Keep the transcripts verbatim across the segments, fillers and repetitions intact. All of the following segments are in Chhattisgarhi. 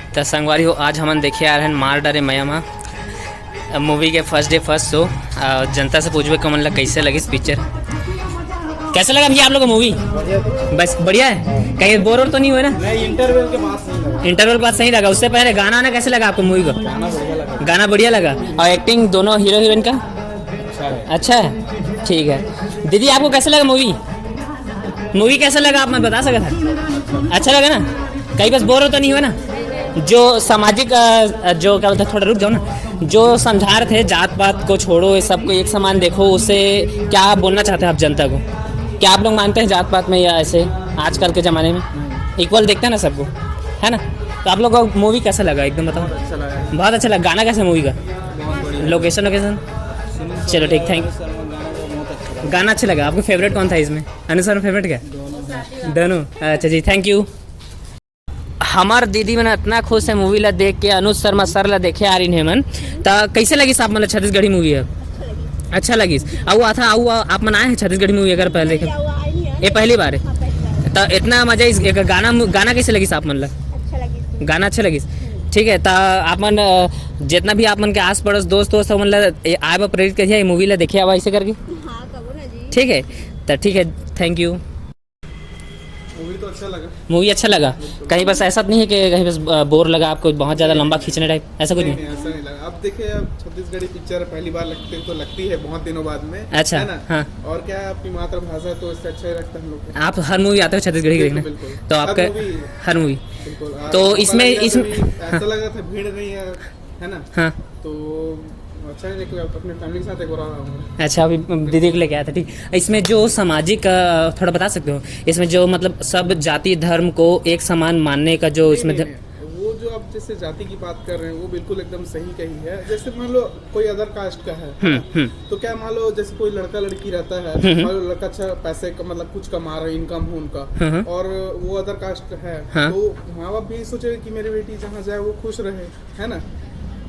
त संगवारी हो, आज हमन देखे आ रहे हैं मार डारे मया मा मूवी के फर्स्ट डे फर्स्ट शो। जनता से पूछबे कि मन ला कैसे लगिस पिक्चर, कैसे लगा भैया आप लोग का मूवी? बस बढ़िया है, कहीं बोर और तो नहीं हुए ना? नहीं, इंटरवल के बाद सही लगा। इंटरवल के बाद सही लगा। उससे पहले गाना वाना कैसे लगा आपको मूवी का? गाना बढ़िया लगा। गाना बढ़िया लगा। और एक्टिंग दोनों हीरो हीरोइन का? अच्छा है। अच्छा है, ठीक है। दीदी, आपको कैसे लगा मूवी? मूवी कैसा लगा आप मन बता सकत हैं? अच्छा लगा ना? कहीं बस बोर होता नहीं हुआ ना? जो सामाजिक अ, जो क्या बोलते हैं, थोड़ा रुक जाओ ना। जो समझा रहे थे जात पात को छोड़ो, ये सबको एक समान देखो, उससे क्या बोलना चाहते हैं आप जनता को? क्या आप लोग मानते हैं जात पात में या ऐसे आजकल के ज़माने में इक्वल देखते हैं ना सबको, है ना? तो आप लोग को मूवी कैसा लगा, एकदम बताओ। अच्छा लगा। बहुत अच्छा लगा। गाना कैसा मूवी का? बहुत बढ़िया। Location, location? चलो ठीक, थैंक। गाना अच्छा लगा। आपको फेवरेट कौन था इसमें? अनु सर फेवरेट क्या? दोनों। अच्छा जी, थैंक यू। हमार दीदी मन इतना खुश है मूवी ला देख के, अनुज शर्मा सर ला देखे आ रही है मन। त कैसे लगिस आप मन ला छत्तीसगढ़ी मूवी है? अच्छा लगिस। अउ आता, अउ आप मन आए हैं छत्तीसगढ़ी मूवी अगर पहले देखे? ये पहली बार है। त इतना मजा इस एक गाना, गाना कैसे लगिस आप मन ला? गाना अच्छा लगिस। ठीक है, त आप मन अ, जितना भी आप मन के आस पड़ोस दोस्त वोस्त मन ला ये आए बर प्रेरित करिए, ये मूवी ला देखे आवा ऐसे करके। ठीक है, त ठीक है, थैंक यू। मूवी तो अच्छा लगा। मूवी अच्छा लगा। कहीं बस ऐसा तो नहीं है कि कहीं बस बोर लगा आपको, बहुत ज़्यादा लंबा खींचने टाइप, ऐसा कुछ नहीं, नहीं? नहीं, ऐसा नहीं लगा। अब देखिए, अब छत्तीसगढ़ी पिक्चर पहली बार लगते हैं तो लगती है बहुत दिनों बाद में, अच्छा, है ना? हाँ। और क्या है, आपकी मातृभाषा है तो इससे अच्छा ही लगता है हम लोग को। आप हर मूवी आते हो छत्तीसगढ़ी देखने? बिल्कुल। तो आपका हर मूवी। हर मूवी। बिल्कुल। तो इसमें, इसमें ऐसा लगा था भीड़ नहीं है, है ना? हाँ। तो अच्छा है, देखो, आप अपने फैमिली के साथ एक बार आओ। अच्छा, अभी दीदी को लेके आया था, ठीक। इसमें जो सामाजिक अ, थोड़ा बता सकते हो, इसमें जो मतलब सब जाति धर्म को एक समान मानने का जो इसमें नहीं, नहीं, वो जो आप जैसे जाति की बात कर रहे हैं, वो बिल्कुल एकदम सही कही है। जैसे मान लो कोई अदर कास्ट का है, हम्म, हम्म। तो क्या मान लो जैसे कोई लड़का लड़की रहता है, हम्म, हम्म। मान लो लड़का अच्छा पैसे का, मतलब कुछ कमा रहा है, इनकम हो उनका, हम्म, हम्म। और वो अदर कास्ट है, हाँ। तो माँ बाप भी सोचेगा कि मेरी बेटी जहाँ जाए वो खुश रहे, है ना?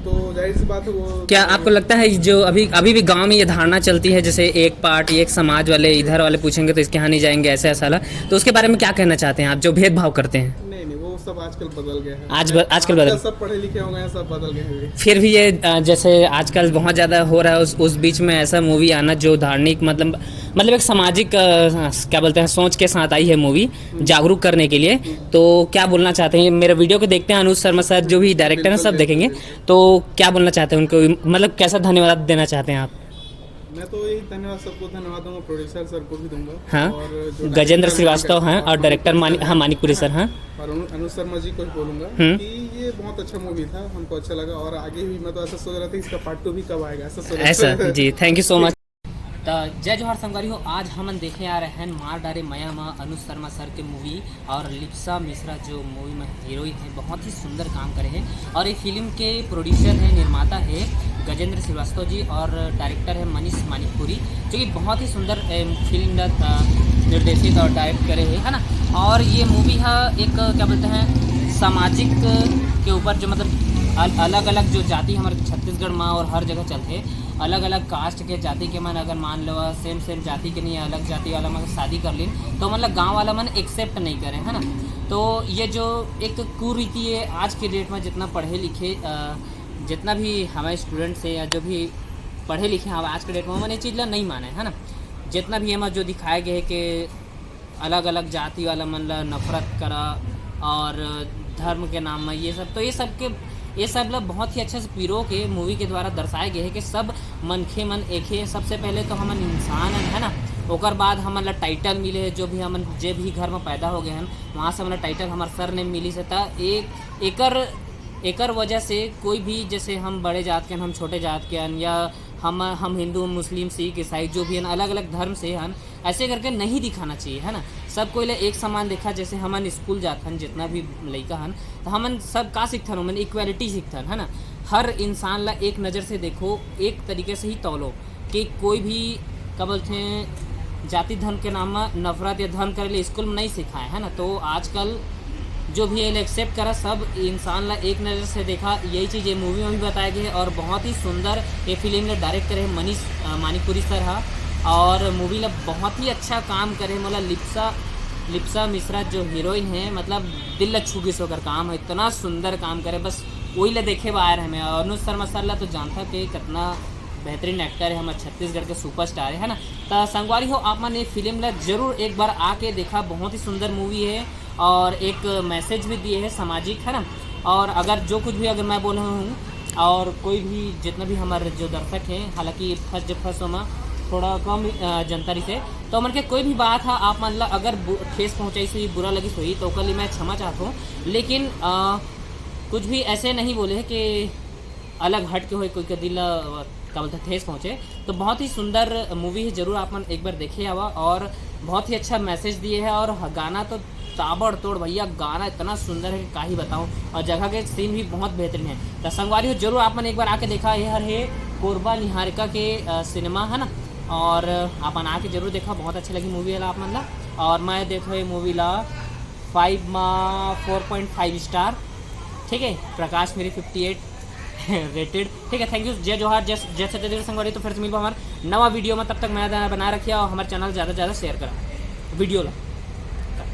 तो जाहिर सी बात है वो क्या आपको लगता है जो अभी, अभी भी गांव में ये धारणा चलती है, जैसे एक पार्ट, एक समाज वाले इधर वाले पूछेंगे तो इसके यहाँ नहीं जाएंगे, ऐसे ऐसा वाला, तो उसके बारे में क्या कहना चाहते हैं आप जो भेदभाव करते हैं? नहीं, नहीं, वो सब आजकल बदल गया है। आज ब-, आजकल बदल आजकल सब पढ़े लिखे हो गए हैं, सब बदल गए हैं। फिर भी ये अ, जैसे आजकल बहुत ज़्यादा हो रहा है, उस उस बीच में ऐसा मूवी आना जो धार्मिक मतलब, मतलब एक सामाजिक अ, क्या बोलते हैं, सोच के साथ आई है मूवी जागरूक करने के लिए। तो क्या बोलना चाहते हैं, मेरे वीडियो को देखते हैं अनुज शर्मा सर, जो भी डायरेक्टर हैं, सब बिल्कुल, देखेंगे। बिल्कुल। तो क्या बोलना चाहते हैं उनको, मतलब कैसा धन्यवाद देना चाहते हैं आप? मैं तो यही धन्यवाद, सबको धन्यवाद दूंगा, प्रोड्यूसर सर को भी दूंगा। हाँ। और जो गजेंद्र श्रीवास्तव हैं और डायरेक्टर मानिक, हाँ, मानिकपुरी सर, हाँ। और अनु-, अनुज शर्मा जी को भी बोलूंगा हम्म। कि ये बहुत अच्छा मूवी था, हमको अच्छा लगा और आगे भी मैं तो ऐसा सोच रहा था इसका पार्ट टू भी कब आएगा, ऐसा सोच रहा था। ऐसा, जी, thank you so much। त जय जोहार संगवारी हो, आज हमन देखे आ रहे हैं मार डारे मया मा अनुज शर्मा सर के मूवी और लिप्सा मिश्रा जो मूवी में हीरोइन है, बहुत ही सुंदर काम करे हैं। और ये फिल्म के प्रोड्यूसर है, निर्माता है गजेंद्र श्रीवास्तव जी और डायरेक्टर है मनीष मानिकपुरी, जो कि बहुत ही सुंदर ए, फिल्म अ, निर्देशित और डायरेक्ट करे है, है ना। और ये मूवी है एक, क्या बोलते हैं, सामाजिक के ऊपर जो मतलब अल-, अलग अलग जो जाति हमारे छत्तीसगढ़ में और हर जगह चलते हैं, अलग अलग कास्ट के जाति के मन अगर मान लो सेम सेम जाति के नहीं है, अलग जाति वाला मन शादी कर लीन, तो मतलब गांव वाला मन एक्सेप्ट नहीं करे, है ना। तो ये जो एक कुरीति है आज के डेट में, जितना पढ़े लिखे अ, जितना भी हमारे स्टूडेंट्स हैं या जो भी पढ़े लिखे हैं आज के डेट में, मन ये चीज़ ला नहीं माने, है ना। जितना भी हमारे जो दिखाए गए हैं कि अलग अलग जाति वाला मन ला नफरत करा और धर्म के नाम में ये सब, तो ये सब के, ये सब ला बहुत ही अच्छे से पिरो के मूवी के द्वारा दर्शाए गए है कि सब मनखे मन एक है। सबसे पहले तो हमन इंसान हन, है ना, ओकर बाद हमन ला टाइटल मिले है, जो भी हमन जे भी घर में पैदा हो गए हन वहाँ से हमन ला टाइटल हमार सर ने मिली से। त एक एकर एकर वजह से कोई भी, जैसे हम बड़े जात के हन, हम छोटे जात के हन, या हम हम हिंदू, मुस्लिम, सिख, ईसाई जो भी हन, अलग अलग धर्म से हन, ऐसे करके नहीं दिखाना चाहिए, है ना। सब कोई ला एक समान देखा। जैसे हमन स्कूल जात हन, जितना भी लइका हन, तो हमन सब का सीखथन, हमन इक्वालिटी सीखथन, है ना। हर इंसान ला एक नज़र से देखो, एक तरीके से ही तौलो कि कोई भी, का बोलते हैं, जाति धर्म के नाम में नफरत या धर्म करे ले स्कूल में नहीं सिखाए, है ना। तो आजकल जो भी ये एक्सेप्ट करा, सब इंसान ला एक नज़र से देखा, यही चीज़ ये मूवी में भी बताया गया है। और बहुत ही सुंदर ये फिल्म ने डायरेक्ट करे हैं मनीष अ, मानिकपुरी सर हा, और मूवी ला बहुत ही अच्छा काम करे। मोला लिप्सा लिप्सा मिश्रा जो हीरोइन है, मतलब दिल ला छू गिस ओकर काम है, इतना सुंदर काम करे, बस वही ला देखे बर आए रहे हमें। और अनुज शर्मा सर ला तो जानता कि कितना बेहतरीन एक्टर है, हमर छत्तीसगढ़ के सुपरस्टार है, है ना। तो संगवारी हो, आप मन ये फिल्म ला जरूर एक बार आके देखा, बहुत ही सुंदर मूवी है और एक मैसेज भी दिए है सामाजिक, है ना। और अगर जो कुछ भी अगर मैं बोले हूँ और कोई भी जितना भी हमारे जो दर्शक हैं, हालांकि फर्स्ट जब फर्स्ट में थोड़ा कम अ, जनता रही से, तो मन के कोई भी बात है आप मन ला अगर बु- ठेस पहुँचाई हुई, बुरा लगी हुई, तो ओकर लिए मैं क्षमा चाहता हूँ। लेकिन अ, कुछ भी ऐसे नहीं बोले हैं कि अलग हट के होए, कोई के दिल ला, अ, का बोलते हैं, ठेस पहुँचे। तो बहुत ही सुंदर मूवी है, जरूर आप मन एक बार देखे आवा। और बहुत ही अच्छा मैसेज दिए है और ह- गाना तो ताबड़तोड़ भैया, गाना इतना सुंदर है कि का ही बताऊं। और जगह के सीन भी बहुत बेहतरीन है। तो संगवारी हो, जरूर आप मन एक बार आके देखा, ये हर है कोरबा निहारिका के अ, सिनेमा, है ना। और आप मन आके जरूर देखा, बहुत अच्छी लगी मूवी है आप मन ला। और मैं देता हूँ ये मूवी ला फाइव मा फोर पॉइंट फाइव स्टार। ठीक है, प्रकाश मेरी फिफ्टी एट रेटेड। ठीक है, थैंक यू, जय जोहार, जय जय छत्तीसगढ़ संगवारी। तो फिर से मिलबो हमारे नवा वीडियो में, तब तक मैं बना रखिया और हमारे चैनल ज़्यादा से ज़्यादा शेयर करा वीडियो ला।